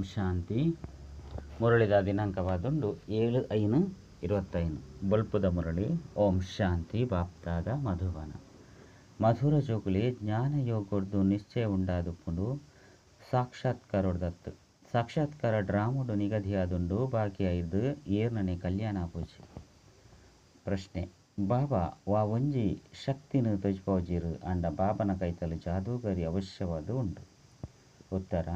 ಓಂ ಶಾಂತಿ. ಮುರಳಿದ ದಿನಾಂಕವಾದುಂಡು 7/5/25. ಬೊಲ್ಪುದ ಮುರಳಿ. ಓಂ ಶಾಂತಿ. ಬಾಪ್ದಾದ ಮಧುಬನ. ಮಧುರ ಜೋಕುಲೆ ಜ್ಞಾನ ಯೋಗರ್ದು ನಿಶ್ಚಯ ಉಂಡಾದುಪ್ಪುಂಡು ಸಾಕ್ಷಾತ್ಕಾರೊಡ್ದತ್ತು. ಸಾಕ್ಷಾತ್ಕಾರ ಡ್ರಾಮೊಡು ನಿಗದಿಯಾದುಂಡು ಬಾಕಿ ಐರ್ದು ಏರ್ನನೆ ಕಲ್ಯಾಣ ಪೂಜೆ. ಪ್ರಶ್ನೆ: ಬಾಬಾ ವಾ ಒಂಜಿ ಶಕ್ತಿನು ತೊಜ್ಪಾವುಜೀರು ಅಂಡ ಬಾಬನ ಕೈತಲು ಜಾದೂಗರಿ ಅವಶ್ಯವಾದ ಉಂಡು. ಉತ್ತರ: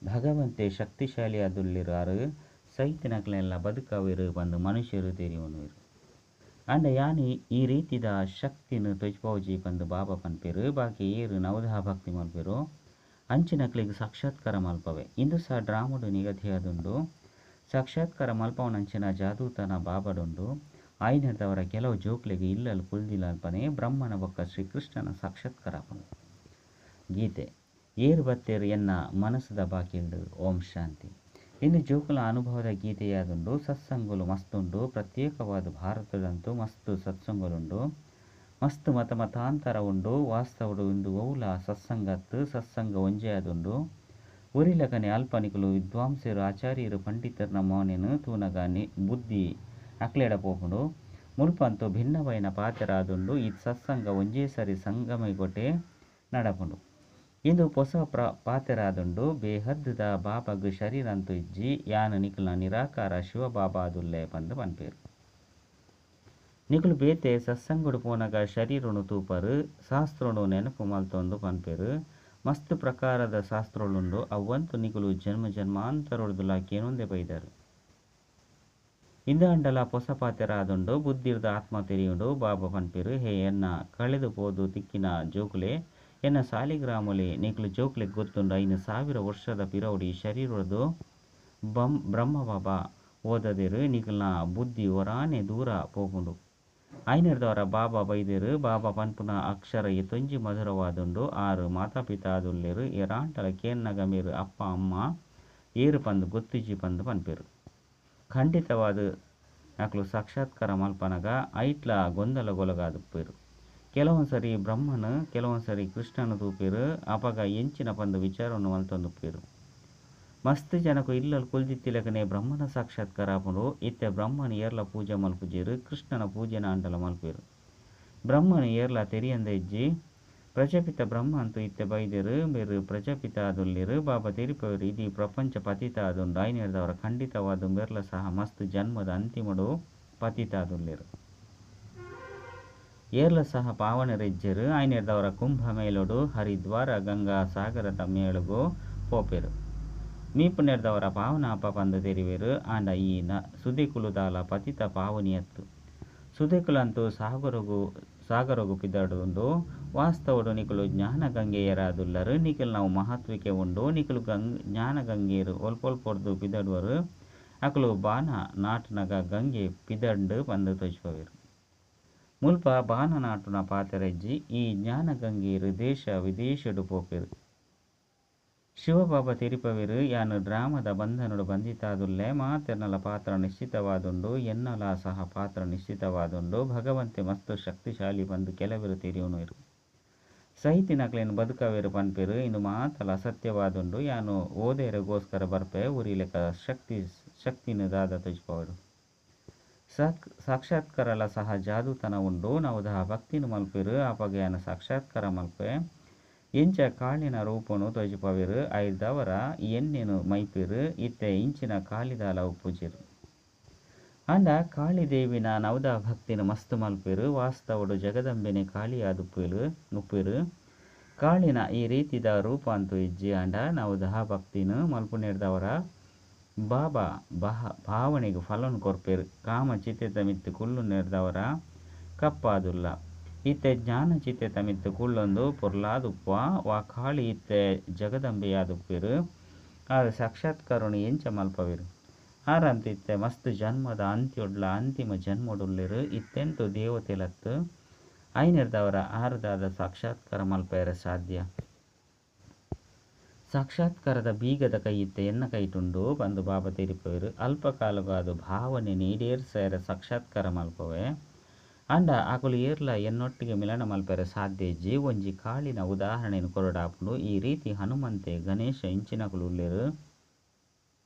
ಭಗವಂತೆ ಶಕ್ತಿಶಾಲಿ ಆದುಲ್ಲಿರಾರು ಸೈತಿನಕ್ಲೆಲ್ಲ ಬದುಕವೇರು ಬಂದು ಮನುಷ್ಯರು ತೆರಿಯುವನುವೇರು. ಅಂಡ ಯಾನಿ ಈ ರೀತಿದ ಶಕ್ತಿನು ತೊಜ್ಪಾವುಜಿ ಬಂದು ಬಾಬಾ ಪನ್ಪೇರು. ಬಾಕಿ ಏರು ನವದಹ ಭಕ್ತಿ ಮಲ್ಪೇರು ಅಂಚಿನಕ್ಲೆಗ್ ಸಾಕ್ಷಾತ್ಕಾರ ಮಲ್ಪವೆ. ಇಂದು ಸಹ ಡ್ರಾಮಡು ನಿಗದಿಯಾದುಂಡು. ಸಾಕ್ಷಾತ್ಕಾರ ಮಲ್ಪವನಂಚಿನ ಜಾದೂತನ ಬಾಬಡುಂಡು. ಆಯ್ನೆರ್ದವರ ಕೆಲವು ಜೋಕ್ಲೆಗ್ ಇಲ್ಲಲ್ ಕುಲ್ದಿಲ್ಲಲ್ಪನೆ ಬ್ರಹ್ಮನ ಬೊಕ್ಕ ಶ್ರೀಕೃಷ್ಣನ ಸಾಕ್ಷಾತ್ಕಾರ ಆಪುಂಡು. ಗೀತೆ: ಏರು ಬತ್ತೇರು ಎನ್ನ ಮನಸ್ಸುದ ಬಾಕಿಲ್ಡು. ಓಂ ಶಾಂತಿ. ಇನ್ನು ಜೋಕುಲ ಅನುಭವದ ಗೀತೆಯಾದುಂಡು. ಸತ್ಸಂಗುಲು ಮಸ್ತುಂಡು. ಪ್ರತ್ಯೇಕವಾದ ಭಾರತದಂತೂ ಮಸ್ತ್ ಸತ್ಸಂಗುಲುಂಡು. ಮಸ್ತ್ ಮತ ಮತಾಂತರ ಉಂಡು. ವಾಸ್ತವಡು ಇಂದು ಒವುಲ ಸತ್ಸಂಗತ್ತು ಸತ್ಸಂಗ ಒಂಜೇ ಆದುಂಡು. ಒರಿಲಕನೆ ಅಲ್ಪ ನಿಕುಲು ವಿದ್ವಾಂಸರು ಆಚಾರ್ಯರು ಪಂಡಿತರ್ನ ಮೋನೆನು ತೂನಗ ಬುದ್ಧಿ ಅಕ್ಲೆಡ ಪೋಪುಂಡು. ಮುಲ್ಪಂತು ಭಿನ್ನವೈನ ಪಾತೆರ ಆದುಂಡು. ಈ ಸತ್ಸಂಗ ಒಂಜೇ ಸರಿ ಸಂಗಮಯುಗೊಟೆ ನಡಪುಂಡು. ಇಂದು ಪೊಸ ಪಾತೆರ ಆದುಂಡು. ಬೇಹದ್ದುದ ಬಾಬಾಗ್ ಶರೀರ ಅಂತೂ ಇಜ್ಜಿ. ಯಾನ್ ನಿಕುಲ್ನ ನಿರಾಕಾರ ಶಿವ ಬಾಬಾ ಆದುಲ್ಲೆ ಪಂದು ಪನ್ಪೇರು. ನಿಕುಲು ಬೇತೆ ಸತ್ಸಂಗಡು ಪೋನಗ ಶರೀರನು ತೂಪರು. ಶಾಸ್ತ್ರನು ನೆನಪು ಮಲ್ತೊಂದು ಪನ್ಪೇರು. ಮಸ್ತ್ ಪ್ರಕಾರದ ಶಾಸ್ತ್ರಲುಂಡು. ಅವಂತು ನಿಕುಲು ಜನ್ಮ ಜನ್ಮಾಂತರೊಡ್ದುಲ ಕೇನೊಂದೆ ಬೈದರು. ಇಂದಾಂಡಲ ಪೊಸ ಪಾತೆರ ಆದುಂಡು. ಬುದ್ಧಿರ್ದ ಆತ್ಮ ತೆರಿಯುಂಡು. ಬಾಬಾ ಪನ್ಪೇರು, ಹೇ ಎನ್ನ ಕಳೆದು ಪೋದು ತಿಕ್ಕಿನ ಜೋಕುಲೆ, ಎನ್ನ ಸಾಲಿಗ್ರಾಮೊಲೆ, ನಿಕುಲು ಜೋಕ್ಲೆಗ್ ಗೊತ್ತುಂಡು 5000 ವರ್ಷದ ಪಿರವುಡಿ ಶರೀರೊಡ್ದು ಬ್ರಹ್ಮ ಬಾಬಾ ಓದದೇರು. ನಿಕುಲ್ನ ಬುದ್ಧಿ ಒರಾನೆ ದೂರ ಪೋಪುಂಡು. ಆಯ್ನೆರ್ದವರ ಬಾಬಾ ಬೈದೇರು. ಬಾಬಾ ಪನ್ಪುನ ಅಕ್ಷರ ಏತೊಂಜಿ ಮಧುರವಾದುಂಡು. ಆರು ಮಾತಾಪಿತಾ ಆದುಲ್ಲೇರು. ಏರಾಂಡಲ ಕೇನ್ನಗ ಮೇರು ಅಪ್ಪ ಅಮ್ಮ ಏರು ಪಂದು ಗೊತ್ತುಜಿ ಪಂದು ಪನ್ಪೇರು. ಖಂಡಿತವಾದ ಅಕ್ಲು ಸಾಕ್ಷಾತ್ಕಾರ ಮಲ್ಪನಗ ಐಟ್ಲ ಗೊಂದಲಗೊಳಗಾದುಪ್ಪೇರು. ಕೆಲವೊಂದು ಸರಿ ಬ್ರಹ್ಮನು ಕೆಲವೊಂದು ಸರಿ ಕೃಷ್ಣನು ತೂಪೇರು. ಅಪಗ ಎಂಚಿನ ಪಂದು ವಿಚಾರವನ್ನು ಮಲ್ತೊಂದುಪ್ಪೇರು. ಮಸ್ತ್ ಜನಕು ಇಲ್ಲಲ್ ಕುಲ್ದಿತ್ತಿಲಕನೆ ಬ್ರಹ್ಮನ ಸಾಕ್ಷಾತ್ಕಾರ ಆಪುಂಡು. ಇತ್ತೆ ಬ್ರಹ್ಮನ ಏರ್ಲ ಪೂಜೆ ಮಲ್ಪುಜೇರು, ಕೃಷ್ಣನ ಪೂಜೆನ ಅಂಡಲ ಮಲ್ಪೇರು. ಬ್ರಹ್ಮನ ಏರ್ಲ ತೆರಿಯಂದ ಇಜ್ಜಿ. ಪ್ರಜಾಪಿತ ಬ್ರಹ್ಮ ಅಂತೂ ಇತ್ತೆ ಬೈದೇರು. ಮೇರು ಪ್ರಜಾಪಿತ ಆದುಲ್ಲೇರು. ಬಾಬಾ ತೆರಿಪವರು ಇದೀ ಪ್ರಪಂಚ ಪತಿತ ಆದುಂಡು. ಆಯ್ನೆರ್ದವರ ಖಂಡಿತವಾದ ಮೇರ್ಲ ಸಹ ಮಸ್ತ್ ಜನ್ಮದ ಅಂತಿಮಡು ಪತಿತ ಆದುಲ್ಲೇರು. ಏರ್ಲ ಸಹ ಪಾವನರಿಜ್ಜರು. ಆಯ್ನೆರ್ದವರ ಕುಂಭ ಮೇಲೋಡು ಹರಿದ್ವಾರ ಗಂಗಾ ಸಾಗರದ ಮೇಳುಗು ಪೋಪೇರು. ಮೀಪುನೆರ್ದವರ ಪಾವನ ಅಪ್ಪ ಪಂದು ತೆರಿವೇರು. ಆಂಡ ಈ ಸುದೆಕುಲುದಾಲ ಪತಿತ ಪಾವನಿಯತ್ತು. ಸುದೆಕುಲಂತೂ ಸಾಗರಗು ಪಿದಡುಂಡು. ವಾಸ್ತವಡು ನಿಕುಲು ಜ್ಞಾನ ಗಂಗೆಯರಾದುಲ್ಲರು. ನಿಕುಲು ನಾವು ಮಹತ್ವಿಕೆ ಉಂಡು. ನಿಕುಲು ಜ್ಞಾನ ಗಂಗೆಯರು ಒಲ್ಪೊಲ್ಪೊರ್ದು ಪಿದಡುವರು. ಅಕುಲು ಬಾನ ನಾಟನಗ ಗಂಗೆ ಪಿದಂಡು ಪಂದು ತೋಜ್ಪವೇರು. ಮುಲ್ಪ ಬಾನ ನಾಟುನ ಪಾತೆರಜ್ಜಿ. ಈ ಜ್ಞಾನ ಗಂಗೆಯರು ದೇಶ ವಿದೇಶಡು ಪೋಪೇರು. ಶಿವಬಾಬಾ ತೆರಿಪವೇರು, ಯಾನು ಡ್ರಾಮದ ಬಂಧನಡು ಬಂಧಿತಾದುಲ್ಲೆ. ಮಾತೆರ್ನಲ ಪಾತ್ರ ನಿಶ್ಚಿತವಾದುಂಡು. ಎನ್ನಲ ಸಹ ಪಾತ್ರ ನಿಶ್ಚಿತವಾದುಂಡು. ಭಗವಂತೆ ಮಸ್ತ್ ಶಕ್ತಿಶಾಲಿ ಬಂದು ಕೆಲವರು ತೆರಿಯುವನುವೇರು. ಸಹಿತಿನಕ್ಲೇನು ಬದುಕವೇರು ಪನ್ಪೇರು. ಇಂದು ಮಾತಲ ಅಸತ್ಯವಾದುಂಡು. ಯಾನು ಓದೇರೆಗೋಸ್ಕರ ಬರ್ಪೆ. ಉರಿಲೆಕ ಶಕ್ತಿನು ದಾದ ತೊಜ್ಪವಡು. ಸಾಕ್ಷಾತ್ಕಾರಲ ಸಹ ಜಾದೂತನ ಉಂಡು. ನವದಹ ಭಕ್ತಿನು ಮಲ್ಪೇರು. ಅಪಗ ಯಾನು ಸಾಕ್ಷಾತ್ಕಾರ ಮಲ್ಪೆ. ಎಂಚ ಕಾಳಿನ ರೂಪನು ತೊಜ್ಪವೇರು. ಐದವರ ಎಣ್ಣೆನು ಮೈಪೇರು. ಇತ್ತೆ ಇಂಚಿನ ಕಾಳಿದಾಲ ಉಪ್ಪುಜೇರು. ಅಂಡ ಕಾಳಿದೇವಿನ ನವದ ಭಕ್ತಿನ ಮಸ್ತ್ ಮಲ್ಪೇರು. ವಾಸ್ತವಡು ಜಗದಂಬೆನೆ ಕಾಳಿಯಾದುಪ್ಪೇರು ಉಪ್ಪೇರು. ಕಾಳಿನ ಈ ರೀತಿದ ರೂಪ ಅಂತೂ ಇಜ್ಜಿ. ಅಂಡ ನವದಹ ಭಕ್ತಿನ ಮಲ್ಪುನೆರ್ದವರ ಬಾಬಾ ಭಾವನೆಗೆ ಫಲನು ಕೊರ್ಪೇರು. ಕಾಮ ಚಿತ್ತೆತ ಮಿತ್ತು ಕುಲ್ಲು ನೆರ್ದವರ ಕಪ್ಪಾದುಲ್ಲ. ಇತ್ತೆ ಜ್ಞಾನ ಚಿತ್ತೆತ ಮಿತ್ತು ಕುಳ್ಳೊಂದು ಪೊರ್ಲಾದುಪ್ಪ. ವಾ ಕಾಳಿ ಇತ್ತೆ ಜಗದಂಬೆಯಾದುಪ್ಪೇರು. ಆರು ಸಾಕ್ಷಾತ್ಕಾರನು ಎಂಚ ಮಲ್ಪವೇರು. ಆರಂತ ಇತ್ತೆ ಮಸ್ತ್ ಜನ್ಮದ ಅಂತ್ಯೊಡ್ಲ ಅಂತಿಮ ಜನ್ಮಡುಲ್ಲೇರು. ಇತ್ತೆಂತು ದೇವತೆಲತ್ತು. ಐನೆರ್ದವರ ಆರುದಾದ ಸಾಕ್ಷಾತ್ಕಾರ ಮಲ್ಪೇರ ಸಾಧ್ಯ. ಸಾಕ್ಷಾತ್ಕಾರದ ಬೀಗದ ಕೈಯಿತ್ತೆ ಎನ್ನ ಕೈಟುಂಡು ಬಂದು ಬಾಬಾ ತೆರಿಪವೇರು. ಅಲ್ಪ ಕಾಲಗಾದು ಭಾವನೆ ನೀಡೇರ್ಸೇರ ಸಾಕ್ಷಾತ್ಕಾರ ಮಲ್ಪವೆ. ಅಂಡ ಅಕುಲು ಏರ್ಲ ಎನ್ನೊಟ್ಟಿಗೆ ಮಿಲನ ಮಲ್ಪೆರೆ ಸಾಧ್ಯ ಇಜ್ಜಿ. ಒಂಜಿ ಕಾಳಿನ ಉದಾಹರಣೆಯನ್ನು ಕೊರಡಾಪುಂಡು. ಈ ರೀತಿ ಹನುಮಂತೆ ಗಣೇಶ ಇಂಚಿನಕುಲು ಉಲ್ಲೇರು.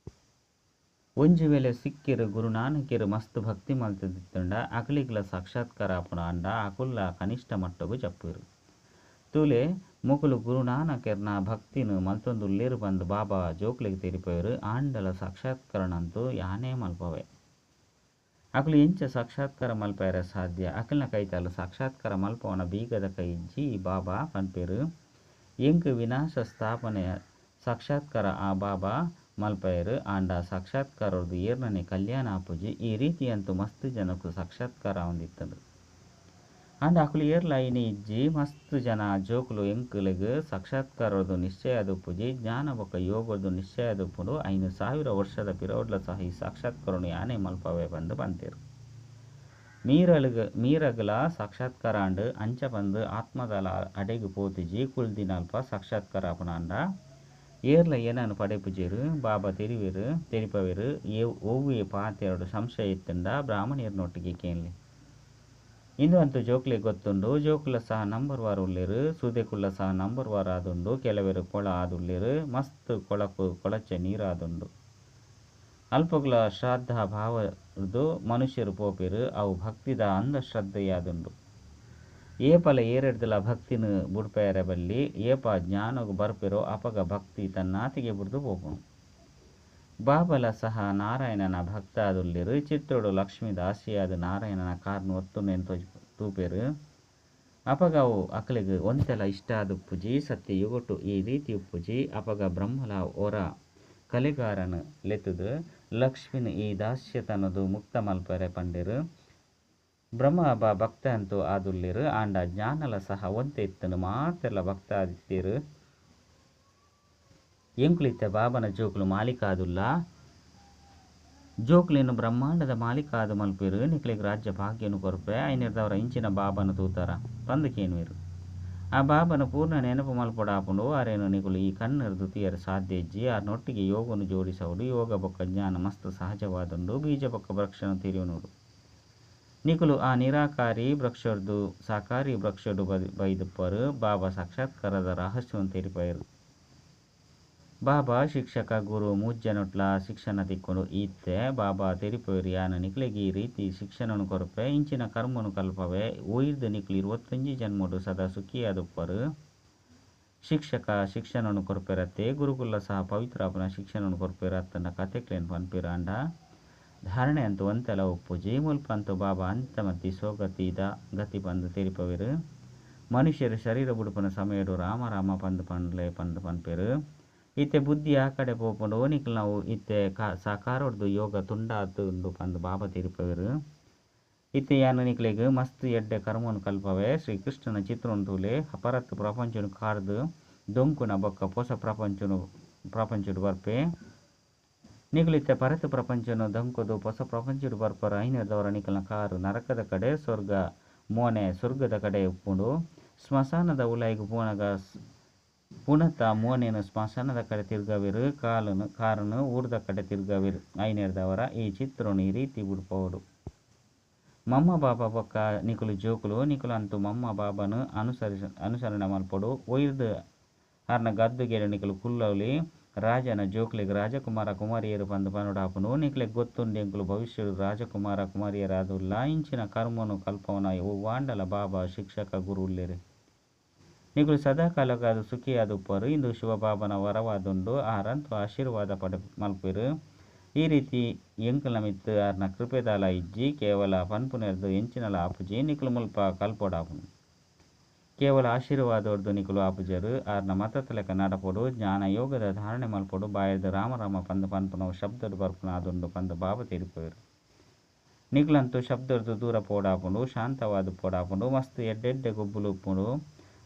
ಒಂಜಿ ವೇಳೆ ಸಿಖ್ಖೆರ್ ಗುರುನಾನಕೆರ್ ಮಸ್ತ್ ಭಕ್ತಿ ಮಲ್ತ್ದಿತ್ತ್ಂಡ ಅಕಲೆಗ್ಲ ಸಾಕ್ಷಾತ್ಕಾರ ಆಪುಂಡು ಆಂಡ ಅಕುಲ್ಲ ಕನಿಷ್ಠ ಮಟ್ಟೊಗು ಜಪ್ಪುವೆರ್. ತೂಲೆ ಮೊಕುಲು ಗುರುನಾನಕೆರ್ನ ಭಕ್ತಿನ್ ಮಲ್ತೊಂದುಲ್ಲೆರ್ ಪಂದ್ ಬಾಬಾ ಜೋಕುಲೆಗ್ ತೆರಿಪಾವೆರ್. ಆಂಡಲ ಸಾಕ್ಷಾತ್ಕಾರನಂತೂ ಯಾನೇ ಮಲ್ಪವೆ. ಅಕುಲು ಎಂಚ ಸಾಕ್ಷಾತ್ಕಾರ ಮಲ್ಪೆರೆ ಸಾಧ್ಯ? ಅಕಲ್ನ ಕೈತಲ್ ಸಾಕ್ಷಾತ್ಕಾರ ಮಲ್ಪವನ ಬೀಗದ ಕೈ ಇಜ್ಜಿ. ಬಾಬಾ ಪನ್ಪೆರ್ ಎಂಕ್ ವಿನಾಶ ಸ್ಥಾಪನೆ ಸಾಕ್ಷಾತ್ಕಾರ ಆ ಬಾಬಾ ಮಲ್ಪಯೆರ್. ಆಂಡ ಸಾಕ್ಷಾತ್ಕಾರೊರ್ದು ಏರ್ನನೇ ಕಲ್ಯಾಣ ಆಪುಜಿ. ಈ ರೀತಿ ಅಂತೂ ಮಸ್ತ್ ಜನಕ್ ಸಾಕ್ಷಾತ್ಕಾರ ಆವೊಂದಿತ್ತ್ಂಡ್. ಆಂಡ ಅಕುಲು ಏರ್ಲ ಇನಿ ಇಜ್ಜಿ. ಮಸ್ತ್ ಜನ ಜೋಕುಲು ಎಂಕುಲೆಗ್ ಸಾಕ್ಷಾತ್ಕಾರೊರ್ದು ನಿಶ್ಚಯ ಆದುಪ್ಪುಜಿ. ಜ್ಞಾನ ಬೊಕ್ಕ ಯೋಗರ್ದು ನಿಶ್ಚಯ ಆದುಪ್ಪುಂಡು. 5000 ವರ್ಷದ ಪಿರವುಡ್ಲ ಸಹ ಈ ಸಾಕ್ಷಾತ್ಕಾರೊನು ಯಾನೇ ಮಲ್ಪವೆ ಪಂದ್ ಪಂತೆರ್. ಮೀರಗ್ಲ ಸಾಕ್ಷಾತ್ಕಾರ ಆಂಡ್. ಅಂಚ ಪಂದ್ ಆತ್ಮದಾಲ ಅಡೆಗ್ ಪೋತುಜಿ. ಕುಲ್ದಿನಲ್ಪ ಸಾಕ್ಷಾತ್ಕಾರ ಆಪುಂಡು. ಆಂಡ ಏರ್ಲ ಏನನ್ ಪಡೆಪುಜೆರ್. ಬಾಬಾ ತೆರಿಪವೆರ್. ಒವ್ವೇ ಪಾತೆರೊಡು ಸಂಶಯ ಇತ್ತ್ಂಡ ಬ್ರಾಹ್ಮಣೆರ್ನೊಟ್ಟಿಗೆ ಕೇನ್ಲೆ. ಇಂದು ಅಂತೂ ಜೋಕುಲೆಗ್ ಗೊತ್ತುಂಡು. ಜೋಕುಲ ಸಹ ನಂಬರ್ ವಾರ್ ಉಲ್ಲೆರ್. ಸುದೆಕುಲ್ಲ ಸಹ ನಂಬರ್ ವಾರ್ ಆದುಂಡು. ಕೆಲವೆರ್ ಕೊಳ ಆದುಲ್ಲೆರ್. ಮಸ್ತ್ ಕೊಳಕು ಕೊಳಚೆ ನೀರಾದುಂಡು. ಅಲ್ಪಗುಲ ಶ್ರದ್ಧಾ ಭಾವರ್ದು ಮನುಷ್ಯರು ಪೋಪೆರ್. ಅವು ಭಕ್ತಿದ ಅಂಧಶ್ರದ್ಧೆಯಾದುಂಡು. ಏಪಲ ಏರೆಡ್ದಲ ಭಕ್ತಿನ್ ಬುಡ್ಪೆರೆ ಬಲ್ಲಿ. ಏಪ ಜ್ಞಾನಗ್ ಬರ್ಪೆರೋ ಅಪಗ ಭಕ್ತಿ ತನ್ನಾತಿಗೆ ಬುಡ್ದು ಪೋಪುಂಡು. ಬಾಬಲ ಸಹ ನಾರಾಯಣನ ಭಕ್ತ ಆದುಲ್ಲೆರ್. ಚಿತ್ರೊಡು ಲಕ್ಷ್ಮೀ ದಾಸಿಯಾದ್ ನಾರಾಯಣನ ಕಾರ್ನ್ ಒತ್ತುನೆನ್ ತೂಪೆರ್. ಅಪಗ ಅವು ಅಕಲೆಗ್ ಒಂತೆಲ ಇಷ್ಟ ಆದುಪ್ಪುಜಿ. ಸತ್ಯಯುಗೊಟು ಈ ರೀತಿ ಉಪ್ಪುಜಿ. ಅಪಗ ಬ್ರಹ್ಮಲ ಒರ ಕಲೆಗಾರನ್ ಲೆತ್ತುದು ಲಕ್ಷ್ಮಿನ್ ಈ ದಾಸ್ಯತನೊದು ಮುಕ್ತ ಮಲ್ಪೆರೆ ಪಂಡೆರ್. ಬ್ರಹ್ಮ ಬಾಬಾ ಭಕ್ತ ಅಂತೂ ಆದುಲ್ಲೆರ್. ಆಂಡ ಜ್ಞಾನಲ ಸಹ ಒಂತೆ ಇತ್ತ್ಂಡ್. ಮಾತೆರ್ಲ ಭಕ್ತ ಆದಿತ್ತೆರ್. ಎಂಕುಲು ಇತ್ತೆ ಬಾಬನ ಜೋಕುಲು ಮಾಲೀಕ ಆದುಲ್ಲ. ಜೋಕುಲೆನ್ ಬ್ರಹ್ಮಾಂಡದ ಮಾಲೀಕ ಆದ್ ಮಲ್ಪುವೆರ್. ನಿಕ್ಲೆಗ್ ರಾಜ್ಯ ಭಾಗ್ಯನು ಕೊರ್ಪೆ. ಐನೆರ್ದಾವರ ಇಂಚಿನ ಬಾಬನ ತೂತಾರ ಪಂದ್ ಕೇನುವೆರ್. ಆ ಬಾಬನ ಪೂರ್ಣ ನೆನಪು ಮಲ್ಪೊಡಾಪುಂಡು. ಅರೆನ್ ನಿಕುಲು ಈ ಕಣ್ಣುರ್ದು ತೂಯೆರೆ ಸಾಧ್ಯ ಇಜ್ಜಿ. ಆರ್ನೊಟ್ಟಿಗೆ ಯೋಗನು ಜೋಡಿಸವೊಡು. ಯೋಗ ಬೊಕ್ಕ ಜ್ಞಾನ ಮಸ್ತ್ ಸಹಜವಾದುಂಡು. ಬೀಜ ಬೊಕ್ಕ ವೃಕ್ಷನು ತೆರಿಯೊನೊಡು. ನಿಕುಲು ಆ ನಿರಾಕಾರಿ ವೃಕ್ಷೊರ್ದು ಸಾಕಾರಿ ವೃಕ್ಷೊಡು ಬೈದುಪ್ಪರ್. ಬಾಬಾ ಸಾಕ್ಷಾತ್ಕಾರದ ರಹಸ್ಯವನ್ನು ತೆರಿಪಾಯೆರ್. ಬಾಬಾ ಶಿಕ್ಷಕ ಗುರು ಮೂಜನೊಟ್ಲ ಶಿಕ್ಷಣ ತಿಕ್ಕೊಂಡು. ಇತ್ತೆ ಬಾಬಾ ತೆರಿಪವೆರ್ ಯಾನ್ ನಿಕ್ಲೆಗ್ ಈ ರೀತಿ ಶಿಕ್ಷಣನು ಕೊರ್ಪೆ. ಇಂಚಿನ ಕರ್ಮನು ಕಲ್ಪವೆ. ಒಯಿರ್ದ್ ನಿಕುಲು 21 ಜನ್ಮೊಡು ಸದಾ ಸುಖಿಯಾದುಪ್ಪರ್. ಶಿಕ್ಷಕ ಶಿಕ್ಷಣನು ಕೊರ್ಪೆರತ್ತೆ. ಗುರುಕುಲ ಸಹ ಪವಿತ್ರ ಆಪುನ ಶಿಕ್ಷಣನು ಕೊರ್ಪೆರ್. ಅತ್ತಂಡ ಕತೆಕ್ಲೆನ್ ಪನ್ಪೆರ್. ಆಂಡ ಧಾರಣೆ ಅಂತೂ ಒಂತೆಲ ಉಪ್ಪುಜಿ. ಮುಲ್ಪ ಅಂತೂ ಬಾಬಾ ಅಂತಮತಿ ಸೋಗತಿ ದ ಗತಿ ಪಂದ್ ತೆರಿಪವೆರ್. ಮನುಷ್ಯರು ಶರೀರ ಬುಡುಪುನ ಸಮಯಡು ರಾಮ ರಾಮ ಪಂದ್ ಪನ್ಲೆ ಪಂದ್ ಪನ್ಪೆರ್. ಇತ್ತೆ ಬುದ್ಧಿ ಆ ಕಡೆ ಪೋಪುಂಡು. ನಿಕಲ್ನವು ಇತ್ತೆ ಸಾಕಾರೊರ್ದು ಯೋಗ ತುಂಡಾತುಂಡು ಪಂದ್ ಬಾಬಾ ತೆರಿಪವೆರ್. ಇತ್ತೆ ಯಾನ್ ನಿಕ್ಲೆಗ್ ಮಸ್ತ್ ಎಡ್ಡೆ ಕರ್ಮನು ಕಲ್ಪವೆ. ಶ್ರೀಕೃಷ್ಣನ ಚಿತ್ರೊನು ತೂಲೆ. ಪರತ್ ಪ್ರಪಂಚೊನು ಕಾರ್ದ್ ದೊಂಕುನ ಬೊಕ್ಕ ಪೊಸ ಪ್ರಪಂಚೊಡು ಬರ್ಪೆ. ನಿಕುಲು ಇತ್ತೆ ಪರತ್ ಪ್ರಪಂಚೊನು ದೊಂಕುದು ಪೊಸ ಪ್ರಪಂಚೊಡು ಬರ್ಪರ್. ಐನೆರ್ದಾವರ ನಿಕಲ್ನ ಕಾರ್ ನರಕದ ಕಡೆ ಸ್ವರ್ಗ ಮೋನೆ ಸ್ವರ್ಗದ ಕಡೆ ಉಪ್ಪುಂಡು. ಸ್ಮಶಾನದ ಉಲಾಯಿಗ್ ಪೋನಗ ಪುಣತ ಮೋನೆನ್ ಸ್ಮಶಾನದ ಕಡೆ ತಿರ್ಗಾವೆರ್. ಕಾರುನು ಊರ್ದ ಕಡೆ ತಿರ್ಗಾವೆರ್. ಐನೆರ್ದಾವರ ಈ ಚಿತ್ರೊನು ಈ ರೀತಿ ಬುಡ್ಪವೊಡು. ಮಮ್ಮ ಬಾಬಾ ಬೊಕ್ಕ ನಿಕುಲು ಜೋಕುಲು. ನಿಕುಲು ಅಂತೂ ಮಮ್ಮ ಬಾಬಾನು ಅನುಸರಣೆ ಮಲ್ಪೊಡು. ಒಯಿರ್ದ್ ಆರ್ನ ಗದ್ದುಗೆಡ್ ನಿಕುಲು ಕುಲ್ಲೊಲಿ. ರಾಜನ ಜೋಕುಲೆಗ್ ರಾಜಕುಮಾರ ಕುಮಾರಿಯೆರ್ ಪಂದ್ ಪನೊಡಾಪುಂಡು. ನಿಕ್ಲೆಗ್ ಗೊತ್ತುಂಡು ಎಂಕುಲು ಭವಿಷ್ಯಡು ರಾಜಕುಮಾರ ಕುಮಾರಿಯರಾದುಲ್ಲ. ಇಂಚಿನ ಕರ್ಮನು ಕಲ್ಪವನ ಒವ್ವಾಂಡಲ ಬಾಬಾ ಶಿಕ್ಷಕ ಗುರು ಉಲ್ಲೆರ್. ನಿಕುಲು ಸದಾಕಾಲಗಾದ್ ಸುಖಿಯಾದುಪ್ಪರ್. ಇಂದು ಶಿವಬಾಬನ ವರವಾದುಂಡು. ಆರಂತೂ ಆಶೀರ್ವಾದ ಮಲ್ಪುವೆರ್. ಈ ರೀತಿ ಎಂಕಲ್ನ ಮಿತ್ತ್ ಆರ್ನ ಕೃಪೆದಾಲ ಇಜ್ಜಿ. ಕೇವಲ ಪನ್ಪುನೆರ್ದ್ ಎಂಚಿನಲ ಆಪುಜಿ. ನಿಕುಲು ಮುಲ್ಪ ಕಲ್ಪೊಡಾಪುಂಡು. ಕೇವಲ ಆಶೀರ್ವಾದೊರ್ದು ನಿಕುಲು ಆಪುಜೆರ್. ಆರ್ನ ಮತತ ಲೆಕ್ಕ ನಡಪೊಡು. ಜ್ಞಾನ ಯೋಗದ ಧಾರಣೆ ಮಲ್ಪೊಡು. ಬಾಯಿರ್ದ್ ರಾಮ ರಾಮ ಪಂದ್ ಪನ್ಪುನವು ಶಬ್ದಡ್ ಬರ್ಪುನ ಆದುಂಡು ಪಂದ್ ಬಾಬಾ ತೆರಿಪವೆರ್. ನಿಕುಲಂತೂ ಶಬ್ದೊರ್ದು ದೂರ ಪೋಡಾಪುಂಡು. ಶಾಂತವಾದ್ ಪೋಡಾಪುಂಡು. ಮಸ್ತ್ ಎಡ್ಡೆ ಎಡ್ಡೆ ಗೊಬ್ಬುಲು ಉಪ್ಪುಂಡು.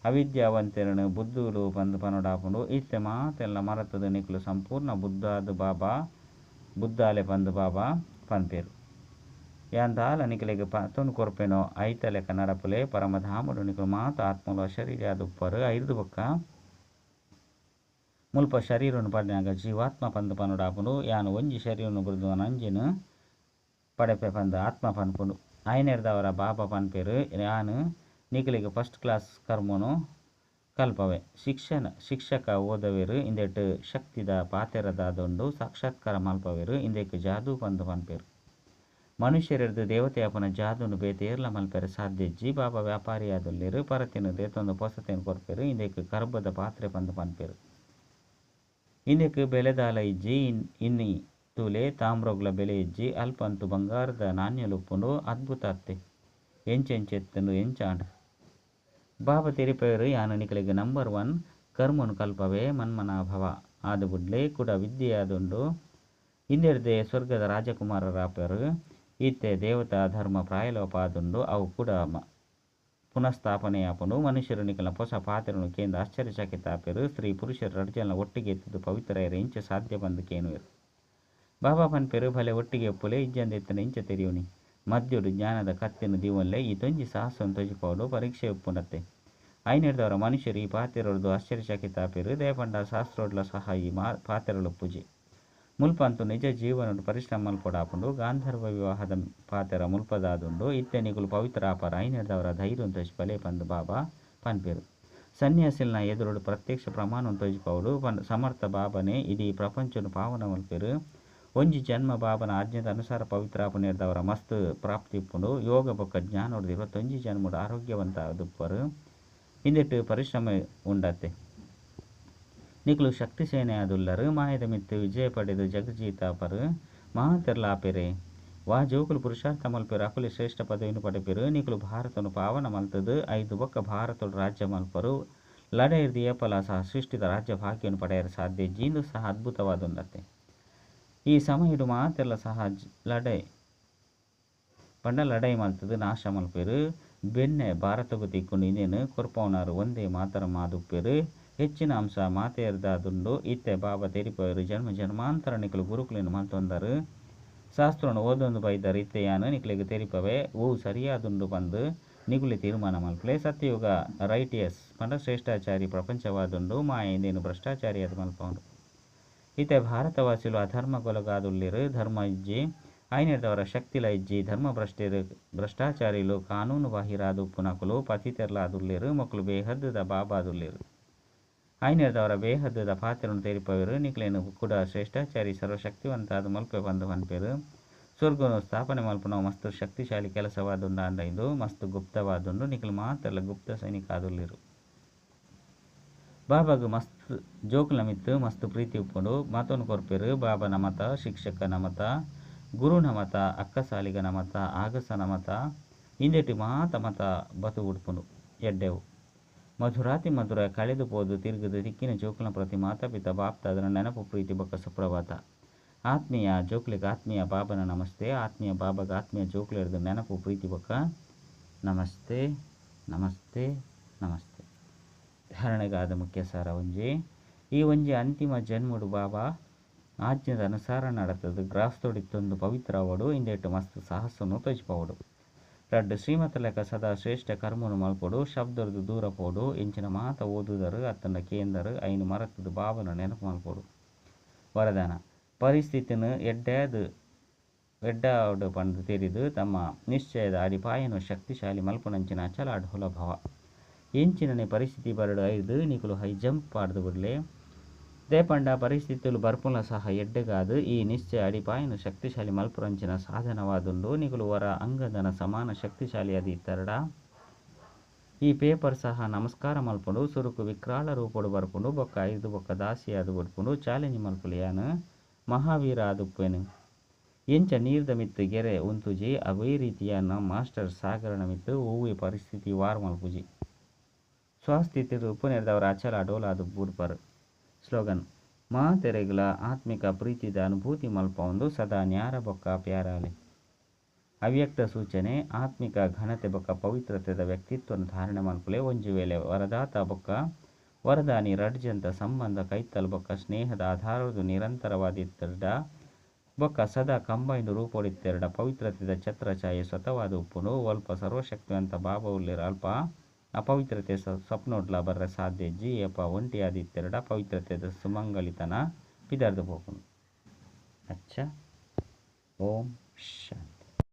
ಅವಿದ್ಯಾವಂತೆರೆನ್ ಬುದ್ಧುಲು ಪಂದ್ ಪನೊಡಾಪುಂಡು. ಇತ್ತೆ ಮಾತೆಲ್ಲ ಮರತದ ನಿಕುಲು ಸಂಪೂರ್ಣ ಬುದ್ಧಾದ್ ಬಾಬಾ ಬುದ್ಧಾಲೆ ಪಂದ್ ಬಾಬಾ ಪನ್ಪೆರ್. ಯಾನ್ ದಾಲ ನಿಕಲೆಗ್ ಪತೊಂದು ಕೊರ್ಪೆನೋ ಐತ ಲೆಕ್ಕ ನಡಪುಲೆ. ಪರಮಧಾಮಡು ನಿಕುಲು ಮಾತ ಆತ್ಮಲು ಅಶರೀರಿ ಆದುಪ್ಪರ್. ಐರ್ದ್ ಬೊಕ್ಕ ಮುಲ್ಪ ಶರೀರನು ಪಡೆನಾಗ ಜೀವಾತ್ಮ ಪಂದ್ ಪನೊಡಾಪುಂಡು. ಯಾನ್ ಒಂಜಿ ಶರೀರನು ಬುಡ್ದು ನನೊಂಜಿನ್ ಪಡೆಪೆ ಪಂದ್ ಆತ್ಮ ಪನ್ಪುಂಡು. ಐನೆರ್ದಾವರ ಬಾಬಾ ಪನ್ಪೆರ್ ಯಾನ್ ನಿಕಲೆಗ್ ಫಸ್ಟ್ ಕ್ಲಾಸ್ ಕರ್ಮನು ಕಲ್ಪವೆ. ಶಿಕ್ಷಣ ಶಿಕ್ಷಕ ಓದವೆರ್ ಇಂದೆಟ್ ಶಕ್ತಿದ ಪಾತೆರ ದಾದುಂಡು ಸಾಕ್ಷಾತ್ಕಾರ ಮಲ್ಪವೆರ್. ಇಂದೆಕ್ ಜಾದೂ ಪಂದ್ ಪನ್ಪೆರ್. ಮನುಷ್ಯರೆರ್ದ್ ದೇವತೆ ಆಪುನ ಜಾದೂನು ಬೇತೆ ಏರ್ಲಾ ಮಲ್ಪೆರೆ ಸಾಧ್ಯ ಇಜ್ಜಿ. ಬಾಬಾ ವ್ಯಾಪಾರಿ ಆದುಲ್ಲೆರ್. ಪರತಿನ ದೆತೊಂದು ಪೊಸತೆನ್ ಕೊರ್ಪೆರ್. ಇಂದೆಕ್ ಕರ್ಬದ ಪಾತ್ರೆ ಪಂದ್ ಪನ್ಪೆರ್. ಇಂದೆಕ್ ಬೆಲೆ ದಾಲ ಇಜ್ಜಿ. ಇನಿ ತೂಲೆ ತಾಮ್ರೊಗ್ಲಾ ಬೆಲೆ ಇಜ್ಜಿ. ಅಲ್ಪ ಅಂತೂ ಬಂಗಾರದ ನಾಣ್ಯಲು ಉಪ್ಪುಂಡು. ಅದ್ಭುತ ಅತ್ತೆ. ಎಂಚೆಂಚ ಇತ್ತ್ಂಡ್ ಎಂಚಾಂಡ್. ಬಾಬಾ ತೆರಿಪಾವೆರ್ ಯಾನ್ ನಿಕಲೆಗ್ ನಂಬರ್ ಒನ್ ಕರ್ಮೊನು ಕಲ್ಪವೆ. ಮನ್ಮನಾಭವ ಆದ್ ಬುಡ್ಲೆ. ಕುಡ ವಿದ್ಯೆ ಆದುಂಡು. ಇಂದೆರ್ದೆ ಸ್ವರ್ಗದ ರಾಜಕುಮಾರರಾಪೆರ್. ಇತ್ತೆ ದೇವತಾ ಧರ್ಮ ಪ್ರಾಯಲೋಪ ಆದುಂಡು. ಅವು ಕುಡ ಪುನಃಸ್ಥಾಪನೆ ಆಪುಂಡು. ಮನುಷ್ಯರು ನಿಕಲ್ನ ಪೊಸ ಪಾತೆರೊನು ಕೇಂದ್ ಆಶ್ಚರ್ಯಚಕಿತ ಆಪೆರ್. ಸ್ತ್ರೀ ಪುರುಷೆರ್ ರಡ್ಡ್ ಜನಲ ಒಟ್ಟಿಗೆ ಇತ್ತುದು ಪವಿತ್ರ ಆಯೆರೆ ಎಂಚ ಸಾಧ್ಯ ಪಂದ್ ಕೇನುವೆರ್. ಬಾಬಾ ಪನ್ಪೆರ್ ಭಲೆ ಒಟ್ಟಿಗೆ ಉಪ್ಪುಲೆ ಇಜ್ಜಂದೆ ಇತ್ತ್ಂಡ ಇಂಚ ತೆರಿಯುನಿ. ಮಧ್ಯೊಡು ಜ್ಞಾನದ ಕತ್ತಿನ್ ದೀವೊನ್ಲೆ. ಈತೊಂಜಿ ಸಾಹಸನ್ ತೋಜಿಪಾವೊಡು. ಪರೀಕ್ಷೆ ಉಪ್ಪುಂಡತ್ತೆ. ಐನೆಡ್ದಾವರ ಮನುಷ್ಯರು ಈ ಪಾತೆರೊಡ್ದು ಆಶ್ಚರ್ಯಚಕಿತ ಆಪೆರ್. ದಾಯೆ ಪಂಡ ಶಾಸ್ತ್ರೊಡ್ಲ ಸಹ ಈ ಪಾತೆರೊಲು ಉಪ್ಪುಜಿ. ಮುಲ್ಪ ಅಂತೂ ನಿಜ ಜೀವನೊಡು ಪರಿಶ್ರಮ ಮಲ್ಪೊಡಾಪುಂಡು. ಗಾಂಧರ್ವ ವಿವಾಹದ ಪಾತೆರ ಮುಲ್ಪದಾದುಂಡು. ಇತ್ತೆ ನಿಕುಲು ಪವಿತ್ರ ಆಪರ್. ಐನೆಡ್ದಾವರ ಧೈರ್ಯನ್ ತೋಜಿಪಾಲೆ ಪಂದ್ ಬಾಬಾ ಪನ್ಪೆರ್. ಸನ್ಯಾಸಿಲ್ನ ಎದುರುಡು ಪ್ರತ್ಯಕ್ಷ ಪ್ರಮಾಣನ್ ತೋಜಿಪಾವೊಡು. ಸಮರ್ಥ ಬಾಬಾನೇ ಇಡೀ ಪ್ರಪಂಚೊನು ಪಾವನ ಮಲ್ಪೆರ್. ಒಂಜಿ ಜನ್ಮ ಬಾಬನ ಆಜ್ಞೆದ ಅನುಸಾರ ಪವಿತ್ರ ಆಪುನೆಡ್ದಾವರ ಮಸ್ತ್ ಪ್ರಾಪ್ತಿ ಉಪ್ಪುಂಡು. ಯೋಗ ಬೊಕ್ಕ ಜ್ಞಾನೊಡ್ದು 21 ಜನ್ಮೊಡು ಆರೋಗ್ಯವಂತ ಆದುಪ್ಪರ್. ಇಂದೆಟ್ ಪರಿಶ್ರಮ ಉಂಡತ್ತೆ. ನಿಕುಲು ಶಕ್ತಿ ಸೇನೆ ಆದುಲ್ಲರ್. ಮಾಯದ ಮಿತ್ತ್ ವಿಜಯ ಪಡೆದ್ ಜಗಜ್ಜೀತಾಪರ್. ಮಾತೆರ್ಲಾ ಆಪೆರೆ. ವಾ ಜೋಕುಲು ಪುರುಷಾರ್ಥ ಮಲ್ಪೆರ್ ಅಕುಲೇ ಶ್ರೇಷ್ಠ ಪದವಿನ್ ಪಡೆಪೆರ್. ನಿಕುಲು ಭಾರತೊನು ಪಾವನ ಮಲ್ತುದು ಐದು ಬೊಕ್ಕ ಭಾರತೊಡು ರಾಜ್ಯ ಮಲ್ಪರು. ಲಡಾಯಿರ್ದ್ ಏಪಲ ಸಹ ಸೃಷ್ಟಿದ ರಾಜ್ಯ ಭಾಗ್ಯವನ್ನು ಪಡೆಯರೆ ಸಾಧ್ಯ ಇಜ್ಜಿ. ಇಂದು ಸಹ ಅದ್ಭುತವಾದುಂಡತ್ತೆ. ಈ ಸಮಯಡ್ ಮಾತೆರ್ಲಾ ಸಹ ಲಡಾಯಿ ಪಂಡ ಲಡಾಯಿ ಮಲ್ತುದು ನಾಶ ಮಲ್ಪೆರ್. ಬೆನ್ನೆ ಭಾರತೊಗು ತಿಕ್ಕುಂಡು. ಇಂದೆನ್ ಕೊರ್ಪವನಾರ್ ವಂದೇ ಮಾತರಂ ಆದುಪ್ಪೆರ್. ಹೆಚ್ಚಿನ ಅಂಶ ಮಾತೆರ್ದಾದುಂಡು. ಇತ್ತೆ ಬಾಬಾ ತೆರಿಪಾವೆರ್ ಜನ್ಮ ಜನ್ಮಾಂತರ ನಿಕುಲು ಗುರುಕುಲೆನ್ ಮಲ್ತೊಂದರ್. ಶಾಸ್ತ್ರೊನು ಓದೊಂದು ಬೈದರ್. ಇತ್ತೆ ಯಾನ್ ನಿಕಲೆಗ್ ತೆರಿಪವೆ. ಒವು ಸರಿಯಾದುಂಡು ಪಂದ್ ನಿಕುಲೆ ತೀರ್ಮಾನ ಮಲ್ಪಲೆ. ಸತ್ಯಯುಗ ರೈಟಿಯಸ್ ಪಂಡ ಶ್ರೇಷ್ಠಾಚಾರಿ ಪ್ರಪಂಚವಾದುಂಡು. ಮಾಯೆ ಇಂದೆನ್ ಭ್ರಷ್ಟಾಚಾರಿಯಾದ್ ಮಲ್ಪವುಂಡು. ಇತ್ತೆ ಭಾರತವಾಸಿಲು ಅಧರ್ಮಗೊಳಗಾದುಲ್ಲೆರ್. ಧರ್ಮ ಇಜ್ಜಿ. ಐನೆಡ್ದಾವರ ಶಕ್ತಿಲ ಇಜ್ಜಿ. ಧರ್ಮ ಭ್ರಷ್ಟೆರ್ ಭ್ರಷ್ಟಾಚಾರಿಲು ಕಾನೂನು ಬಾಹಿರಾದ್ ಉಪ್ಪುನಕುಲು ಪತಿತೆರ್ಲಾದುಲ್ಲೆರ್. ಮೊಕುಲು ಬೇಹದ್ದುದ ಬಾಬಾದುಲ್ಲೆರ್. ಐನೆಡ್ದಾವರ ಬೇಹದ್ದುದ ಪಾತೆರೊನು ತೆರಿಪಾವೆರ್. ನಿಕಲೆನ್ ಕುಡ ಶ್ರೇಷ್ಠಾಚಾರಿ ಸರ್ವಶಕ್ತಿವಂತಾದ್ ಮಲ್ಪೆ ಪಂದ್ ಪನ್ಪೆರ್. ಸ್ವರ್ಗನು ಸ್ಥಾಪನೆ ಮಲ್ಪುನವು ಮಸ್ತ್ ಶಕ್ತಿಶಾಲಿ ಕೆಲಸವಾದುಂಡು. ಆಂಡ ಇಂದು ಮಸ್ತ್ ಗುಪ್ತವಾದುಂಡು. ನಿಕುಲು ಮಾತೆರ್ಲ ಗುಪ್ತ ಸೈನಿಕ ಆದುಲ್ಲೆರ್. ಬಾಬಾಗ್ ಮಸ್ತ್ ಜೋಕುಲ್ನ ಮಿತ್ತ್ ಮಸ್ತ್ ಪ್ರೀತಿ ಉಪ್ಪುಂಡು. ಮತೊನು ಕೊರ್ಪೆರ್. ಬಾಬಾನ ಮತ, ಶಿಕ್ಷಕನ ಮತ, ಗುರುನ ಮತ, ಅಕ್ಕಸಾಲಿಗನ ಮತ, ಆಗಸನ ಮತ ಇಂದೆಟ್ ಮಾತ ಮತ ಬತು ಉಡ್ಪುಂಡು ಎಡ್ಡೆವು. ಮಧುರಾತಿ ಮಧುರ ಕಳೆದು ಪೋದು ತಿರುಗುದು ತಿಕ್ಕಿನ ಜೋಕುಲ್ನ ಪ್ರತಿ ಮಾತಾ ಪಿತ ಬಾಪ್ದಾದನ ನೆನಪು ಪ್ರೀತಿ ಬೊಕ್ಕ ಸುಪ್ರಭಾತ. ಆತ್ಮೀಯ ಜೋಕುಲೆಗ್ ಆತ್ಮೀಯ ಬಾಬನ ನಮಸ್ತೆ. ಆತ್ಮೀಯ ಬಾಬಾಗ ಆತ್ಮೀಯ ಜೋಕುಲೆರ್ದ್ ನೆನಪು ಪ್ರೀತಿ ಬೊಕ್ಕ ನಮಸ್ತೆ ನಮಸ್ತೆ ನಮಸ್ತೆ. ಧಾರಣೆಗಾದ ಮುಖ್ಯ ಸಾರ ಒಂಜಿ. ಈ ಒಂಜಿ ಅಂತಿಮ ಜನ್ಮಡು ಬಾಬಾ ಆಜ್ಞೆದ ಅನುಸಾರ ನಡತದು ಗ್ರಾಸ್ತೊಡಿತ್ತೊಂದು ಪವಿತ್ರ ಆವೊಡು. ಇಂದೆಟ್ ಮಸ್ತ್ ಸಾಹಸನು ತೋಜಿಪಾವೊಡು. ರಡ್ಡ್ ಶ್ರೀಮತ ಲೆಕ್ಕ ಸದಾ ಶ್ರೇಷ್ಠ ಕರ್ಮನು ಮಲ್ಪೊಡು. ಶಬ್ದೊರ್ದು ದೂರ ಪೋಡು. ಇಂಚಿನ ಮಾತ ಓದುದರು ಅತ್ತಂಡ ಕೇಂದರು ಐನ್ ಮರತದ ಬಾಬನ ನೆನಪು ಮಲ್ಪೊಡು. ವರದಾನ ಪರಿಸ್ಥಿತಿನ ಎಡ್ಡಾದ್ ಎಡ್ಡಾವಡ್ ಪಂದ್ ತೆರಿದು ತಮ್ಮ ನಿಶ್ಚಯದ ಅಡಿಪಾಯನು ಶಕ್ತಿಶಾಲಿ ಮಲ್ಪುನಂಚಿನ ಅಚಲ ಅಢೋಲ ಭವ. ಎಂಚಿನನೆ ಪರಿಸ್ಥಿತಿ ಬರಡು ಐರ್ದ್ ನಿಕುಲು ಹೈ ಜಂಪ್ ಪಾಡ್ದು ಬುಡ್ಲೆ. ದಾಯೆ ಪರಿಸ್ಥಿತಿಲು ಬರ್ಪುನ ಸಹ ಎಡ್ಡೆಗಾದ್ ಈ ನಿಶ್ಚಯ ಅಡಿಪಾಯನು ಶಕ್ತಿಶಾಲಿ ಮಲ್ಪುನಂಚಿನ ಸಾಧನವಾದುಂಡು. ನಿಕುಲು ವರ ಅಂಗದನ ಸಮಾನ ಶಕ್ತಿಶಾಲಿಯಾದ್ ಇತ್ತರ್ಡ ಈ ಪೇಪರ್ ಸಹ ನಮಸ್ಕಾರ ಮಲ್ಪುಂಡು. ಸುರುಕು ವಿಕ್ರಾಳ ರೂಪೊಡು ಬರ್ಪುಂಡು. ಬೊಕ್ಕ ಐರ್ದ್ ಬೊಕ್ಕ ದಾಸಿಯಾದ್ ಬುಡ್ಪುಂಡು. ಚಾಲೆಂಜ್ ಮಲ್ಪುಲೆ ಯಾನ್ ಮಹಾವೀರ ಆದುಪ್ಪೇನು. ಎಂಚ ನೀರ್ದ ಮಿತ್ತ್ ಗೆರೆ ಉಂತುಜಿ ಅವೇ ರೀತಿಯ ಮಾಸ್ಟರ್ ಸಾಗರನ ಮಿತ್ತ್ ಒವ್ವೇ ಪರಿಸ್ಥಿತಿ ವಾರ್ ಮಲ್ಪುಜಿ. ಸ್ವಸ್ಥಿತಿ ಉಪ್ಪುನೆರ್ದಾವರ ಅಚಲ ಅಡೋಲಾದ್ ಬುಡ್ಪರ್. ಸ್ಲೋಗನ್ ಮಾತೆರೆಗ್ಲ ಆತ್ಮಿಕ ಪ್ರೀತಿದ ಅನುಭೂತಿ ಮಲ್ಪವುಂದು ಸದಾ ನ್ಯಾರ ಬೊಕ್ಕ ಪ್ಯಾರಾಲೆ. ಅವ್ಯಕ್ತ ಸೂಚನೆ ಆತ್ಮಿಕ ಘನತೆ ಬೊಕ್ಕ ಪವಿತ್ರತೆದ ವ್ಯಕ್ತಿತ್ವನ ಧಾರಣೆ ಮಲ್ಪುಲೆ. ಒಂಜಿ ವೇಳೆ ವರದಾತ ಬೊಕ್ಕ ವರದಾನಿ ರಡ್ಜಂತ ಸಂಬಂಧ ಕೈತಲ್ ಬೊಕ್ಕ ಸ್ನೇಹದ ಆಧಾರದು ನಿರಂತರವಾದಿತ್ತರ್ಡ ಬೊಕ್ಕ ಸದಾ ಕಂಬೈಂಡ್ ರೂಪೊಡಿತ್ತೆರ್ಡ ಪವಿತ್ರತೆದ ಛತ್ರಛಾಯೆ ಸ್ವತಃವಾದ್ ಉಪ್ಪುಂಡು. ಒಲ್ಪ ಸರ್ವಶಕ್ತಿವಂತ ಬಾಬಾ ಉಲ್ಲೆರ್ ಅಲ್ಪ ಅಪವಿತ್ರತೆ ಸ್ವಪ್ನೊಡ್ಲ ಬರ್ರೆ ಸಾಧ್ಯ ಇಜ್ಜಿ. ಏಪ ಒಂಟಿಯಾದಿತ್ತೆರ್ಡ ಪವಿತ್ರತೆದ ಸುಮಂಗಲಿತನ ಪಿದರ್ದ್ ಪೋಪುಂಡು. ಅಚ್ಚ. ಓಂ ಶಾಂತಿ.